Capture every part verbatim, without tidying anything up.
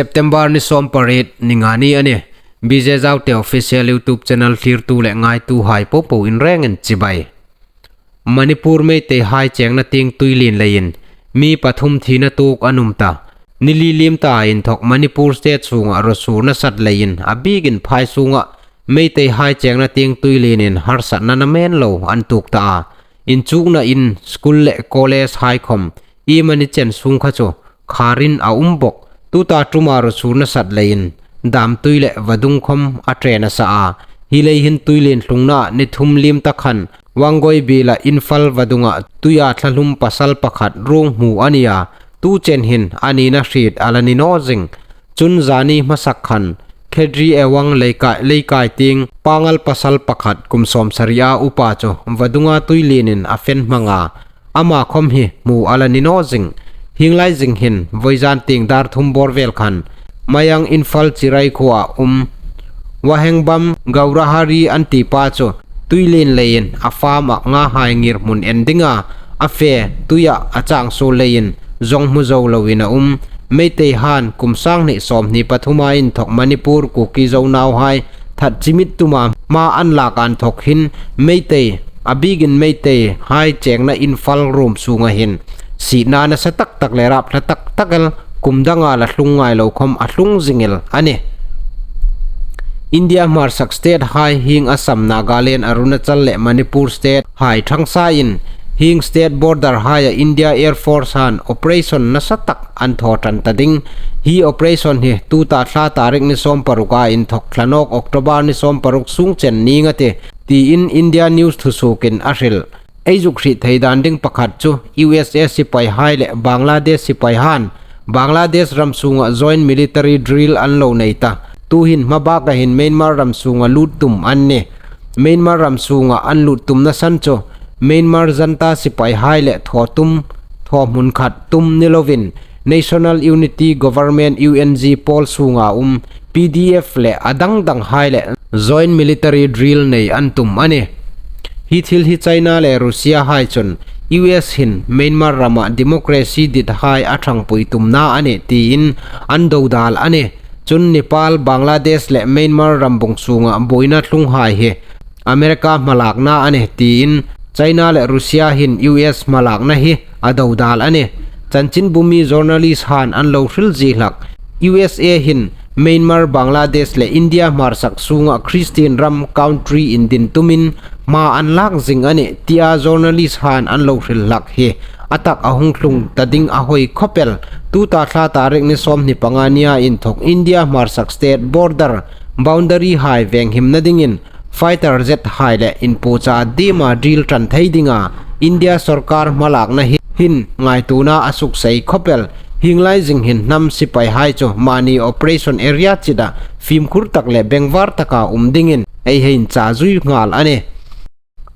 September ni sawmpariet ni nga ni a nih. B J Zaute Official YouTube Channel thlirtu le ngaituhai popo in rengin chibai. Manipur Meiteihai chengna tieng tuilien leiin mi pathum thina tuok an um ta. Ni li liem ta inthok Manipur State sunga ruosur nasat leiin a bikin phai sunga Meiteihai chengna tieng tuilienin harsatna namen lo an tuok ta a. Inchukna in school le college hai khom iemani chen sung kha chu kharin a um bok. Tuta ṭuma ruosur nasat leiin damtui le vadung khom a ṭe nasa a. Hi lei hin tuilien tlungna ni thum liem ta khan Wangoi biela Imphal vadunga tuia thlahlum pasal pakhat ruong hmu a ni a. Tu chen hin a nina hriet a la ni naw zing. Chun zani hmasa khan Khedri Ewang leikai, leikai tieng Pangal pasal pakhat kum sawmsari a upa chu vadunga tuilienin a fen hmang a. Ama khom hi hmu a la ni naw zing. Hieng lai zing hin vawizan tieng dar thum bawr vel khan Mayang Imphal Chirai khuoa um Wahengbam Gaurahari an ti pa chu tuilien leiin a farm-a ngahai ngirhmun en dinga a fe tuia a chang suol leiin zawng hmu zo loin a um. Meiteihan kum sang hni sawmhni pathuma inthok Manipur Kuki Zo nauhai that chimit tuma hma an lak inthok hin Meitei, a bikin Meiteihai chengna Imphal ruom sunga hin sietna nasa tak tak le rap hla tak tak el kum danga la tlung ngai lo khom a tlung zing el a nih. India hmarsak state hai hieng Assam, Nagaland, Arunachal le Manipur state hai ṭhang sain hieng state border haia India Air Force han operation nasa tak an thaw ṭan ta ding. Hi operation hi tuta thla tarik ni sawmparuka inthok thla nawk October ni sawmparuk sung chen ning a tih, tiin India News thusuokin a hril. Ei zuk hriet thei dan ding pakhat chu U S A sipaihai le Bangladesh sipaihan Bangladesh ram sunga joint military drill an lo nei ta. Tuhin hmabaka hin Myanmar ram sunga lut tum an nih. Myanmar ram sunga an lut tumna san chu Myanmar Junta sipaihai le thaw tum, thaw hmun khat tum ni lovin National Unity Government, U N G, pawl sunga um P D F le a dang danghai le joint military drill nei an tum a nih. Hi thil hi China le Russia hai chun U S hin Myanmar rama democracy dithai a ṭhangpui tumna a nih tiin an dodal a nih. Chun Nepal, Bangladesh le Myanmar rambung sunga buoina tlunghai hi America hmalakna a nih tiin China le Russia hin U S hmalakna hi a dodal a nih. Chanchinbumi journalist han an lo hril zie hlak. U S A hin Myanmar, Bangladesh le India hmarsak sunga Christian ram country indin tumin hma an lak zing a nih tia journalist han an lo hril hlak hi a tak a hung tlung ta ding a hoi khawp el. Tuta thla tarik ni sawmhni panga nia inthok India hmarsak state border boundary hai venghimna dingin fighter jet hai le inpuocha dima drill ṭan thei dinga India sorkar hmalakna hi hin ngaituona a suk sei khawp el. Hieng lai zing hin hnam sipaihai chu mani operation area chita fimkhur tak le bengvar taka um dingin ei hei incha zui nghal a nih.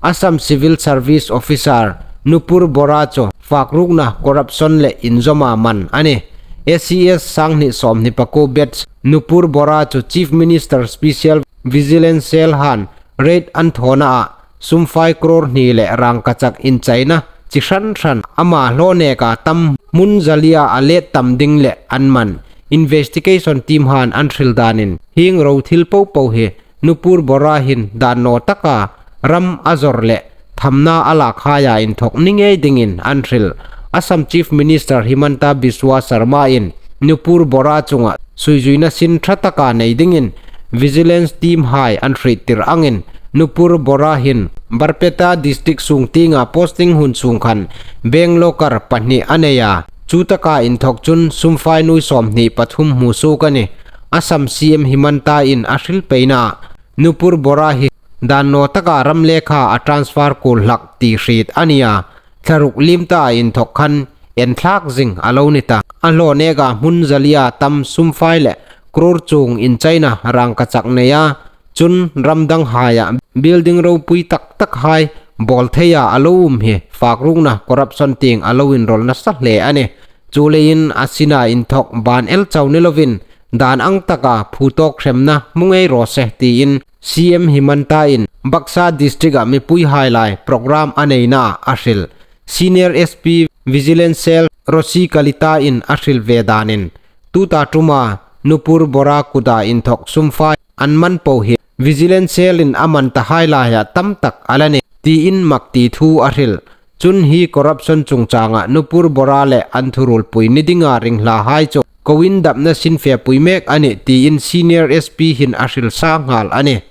Assam Civil Service Officer Nupur Bora chu fakrukna, corruption le inzawma man a nih. A C S sanghni sawmhni pakuo batch Nupur Bora chu Chief Minister Special Vigilance Cell han raid an thawna a sumfai crore hni le rangkachak inchaina chi hran hran ama hlaw neka tam hmun zalia a let tam ding le an man. Investigation team han an hril danin hieng ro thil popo hi Nupur Bora hin dan naw taka ram a zawr le thamna a lakhaia inthok ni ngei dingin an hril. Assam Chief Minister Himanta Biswa Sarma in Nupur Bora chunga suizuina sin ṭha taka nei dingin vigilance team hai an hriettir angin Nupur Bora hin Barpeta district sung tienga posting hun sung khan bank locker pahni a nei a. Chu taka inthok chun sumfai nuoi sawmhni pathum hmu suok a nih. Assam C M Himanta in a hril peina Nupur Bora hi dan naw taka ram lekha a transfer kul hlak ti hriet a nia. Thla ruk liem ta inthok khan en thlak zing a lo ni ta. A hlaw neka hmun zalia tam sumfai le crore chuong inchaina rangkachak nei a. Chun ram danghaia building ropui tak tak hai bawl theia a lo um hi fakrukna, corruption tieng a lo inrawl nasa hle a nih. Chuleiin a sina inthok ban el chau ni lovin dan ang taka phu tawk hremna hmu ngei raw se tiin C M Himanta in Baksa district-a mipuihai lai program a neina a hril. Senior S P Vigilance Cell Rosi Kalita in a hril ve danin tuta ṭuma Nupur Bora kuta inthok sum fai an man po hi Vigilance Cell-in a man ta hai laia tam tak a la nih, tiin mak ti thu a hril. Chun hi corruption chungchanga Nupur Bora le an thurulpui ni dinga ringhlahai chu koin dapna sin fepui mek a nih, tiin Senior S P hin a hril sa nghal a nih.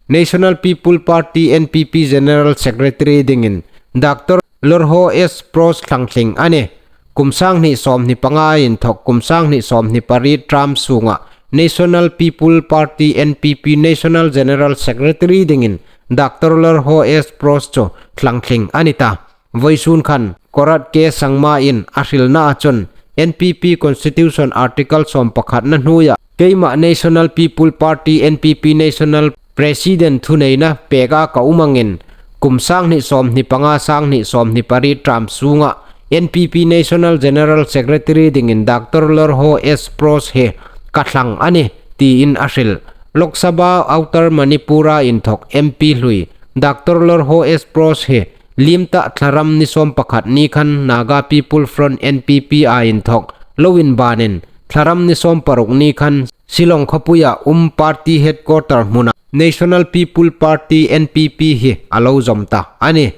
National People Party, N P P, General Secretary dingin Doctor Lorho S Prose thlangtling a nih. Kum sang hni sawmhni panga inthok kum sang hni sawmhni pariet term sunga National People Party, N P P, National General Secretary dingin Doctor Lorho S Prose chu thlangtling a ni ta. Voisun khan Korat K Sangma in a hrilna a chun N P P Constitution Article sawmpakhatna hnuoia keima National People Party, N P P, National President thuneina peka ka um angin kum sang hni sawmhni panga, sang hni sawmhni pariet term sunga N P P National General Secretary dingin Doctor Lorho S Prose hi ka thlang a nih, tiin a hril. Lok Sabha Outer Manipur-a inthok M P hlui Doctor Lorho S Prose hi limta thlaram ni sawmpakhat ni khan Naga People Front, N P P-a inthok lo inbanin thlaram ni sawmparuk ni khan Shillong khawpuia um party headquarter hmuna National People Party, N P P hi a lo zawm ta a nih.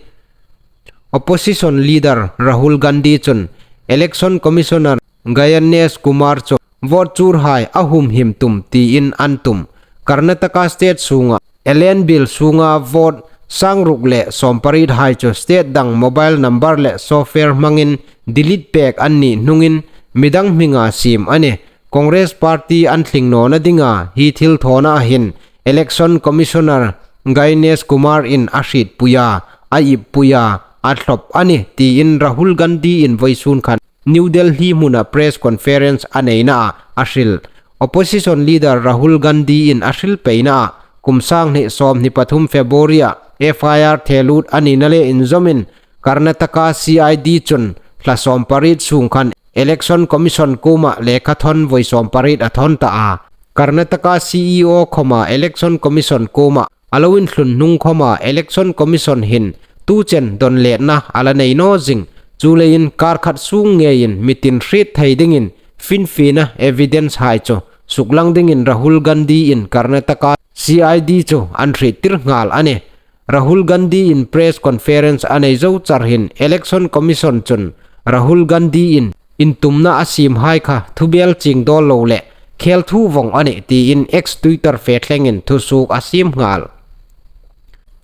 Opposition leader Rahul Gandhi chun Election Commissioner Gyanesh Kumar chu vote churhai a humhim tum tiin an tum. Karnataka state sunga L N Bill sunga vote sangruk le sawmpariet hai chu state dang mobile number le software hmangin delete pek an nih hnungin midang hminga siem a nih. Congress Party an tling nawna dinga hi thilthawna hin Election Commissioner Gyanesh Kumar in a hrietpuia, a ippuia, a thlop a nih, tiin Rahul Gandhi in voisun khan New Delhi hmuna press conference a neinaa a hril. Opposition leader Rahul Gandhi in a hril peinaa kum sang hni sawmhni pathum February-a F I R thelut a nina le inzawmin Karnataka C I D chun thla sawmpariet sung khan Election Commission kuoma lekhathawn voi sawmpariet a thawn ta a. Karnataka C E O khawma Election Commission kuoma a lo inthlun hnung khawma Election Commission hin tu chen dawn letna a la nei naw zing. Chuleiin kar khat sung ngeiin mi tin hriet thei dingin finfiena evidence hai chu suklang dingin Rahul Gandhi in Karnataka C I D chu an hriettir nghal a nih. Rahul Gandhi in press conference a nei zo char hin Election Commission chun Rahul Gandhi in intumna a siemhai kha thubel chieng dawl lo le khel thu vawng a nih tiin X Twitter fe thlengin thusuok a siem nghal.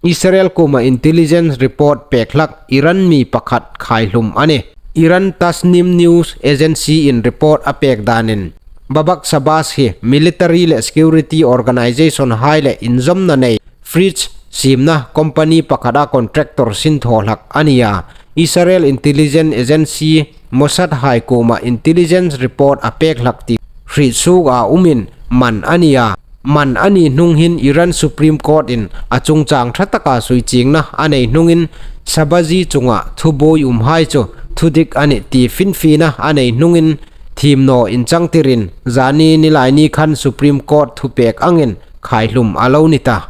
Israel kuoma intelligence report pek hlak Iran mi pakhat khaihlum a nih. Iran Tasnim News Agency in report a pek danin Babak Sabas hi military le security organization hai le inzawmna nei fridge siemna company pakhata contractor sinthaw hlak a ni a. Israel Intelligence Agency Mossad hai kuoma intelligence report a pek hlak ti hriet suoka umin man a ni a. Man a ni hnung hin Iran Supreme Court in a chungchang ṭha taka suichiengna a nei hnungin Sabazi chunga thubuoi umhai chu thudik a nih ti finfiena a nei hnungin thiem naw inchangtirin zani Nilaini khan Supreme Court thupek angin khaihlum a lo ni ta.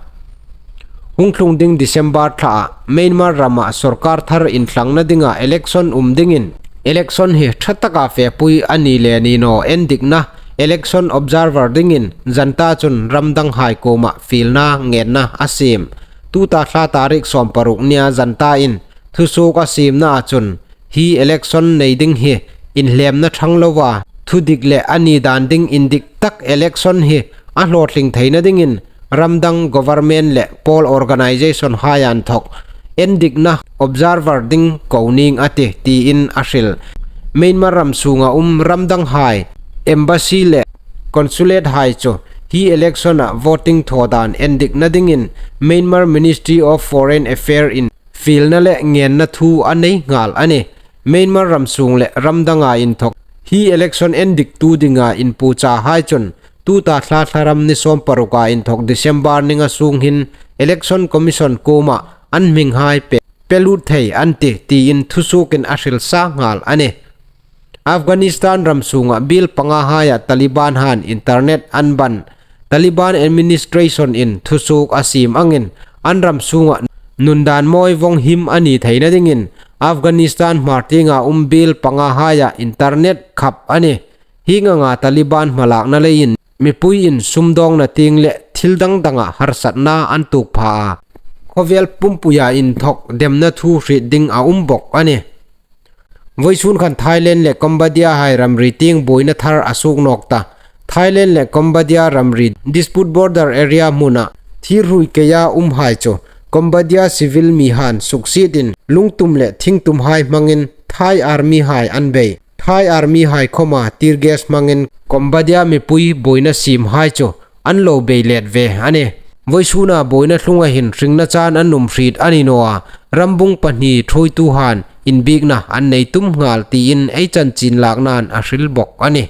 Hung tlung ding December thlaah Myanmar rama sorkar thar inthlangna dinga election um dingin election hi ṭha taka fepui a ni le ni naw endikna election observer dingin Janta chun ramdanghai kuoma fielna ngenna a siem. Tuta thla tarik sawmparuk nia Janta in thusuok a siemna a chun hi election nei ding hi inhlemna ṭhang loa thudik le a ni dan ding indik tak election hi a hlawtling theina dingin ramdang government le poll organization hai inthok endikna observer ding ko ning a tih tiin a hril. Myanmar ram sunga um ramdanghai embassy le consulate hai chu hi election-a voting thaw dan endikna dingin Myanmar Ministry of Foreign Affairs in fielna le ngenna thu a nei nghal a nih. Myanmar ram sung le ramdanga inthok hi election endiktu dinga inpuchahai chun tuta thla thlaram ni sawmparuka inthok December ni nga sung hin Election Commission kuoma an hminghai pe, pe lut thei an tih tiin thusuokin a hril sa nghal a nih. Afghanistan ram sunga biel pangahaia Taliban han internet an ban Taliban administration in thusuok a siem angin an ram sunga nundan mawi vawng him a ni theina dingin Afghanistan hmartienga um biel pangahaia internet khap a nih. Hieng anga Taliban hmalakna leiin mipuiin sumdawngna tieng le thil dang danga harsatna an tuok pha a. Khawvel pumpuia inthawk demna thu hriet ding a um bawk a nih. Vawisun khan Thailand le Cambodia hai ramri tieng buoina thar a suok nawk ta. Thailand le Cambodia ramri dispute border area hmuna thir hrui keia umhai chu Cambodia civil mihan suksietin lungtum le thingtum hai hmangin Thai army hai an bei. Thai army hai khawma tear gas hmangin Cambodia mipui buoina siem hai chu an lo bei let ve a nih. Vawisuna buoina hlunga hin hringna chan an um hriet a ni naw a, rambung pahni thuoituhan inbiekna an nei tum nghal tiin ei chanchin laknain a hril bawk a nih.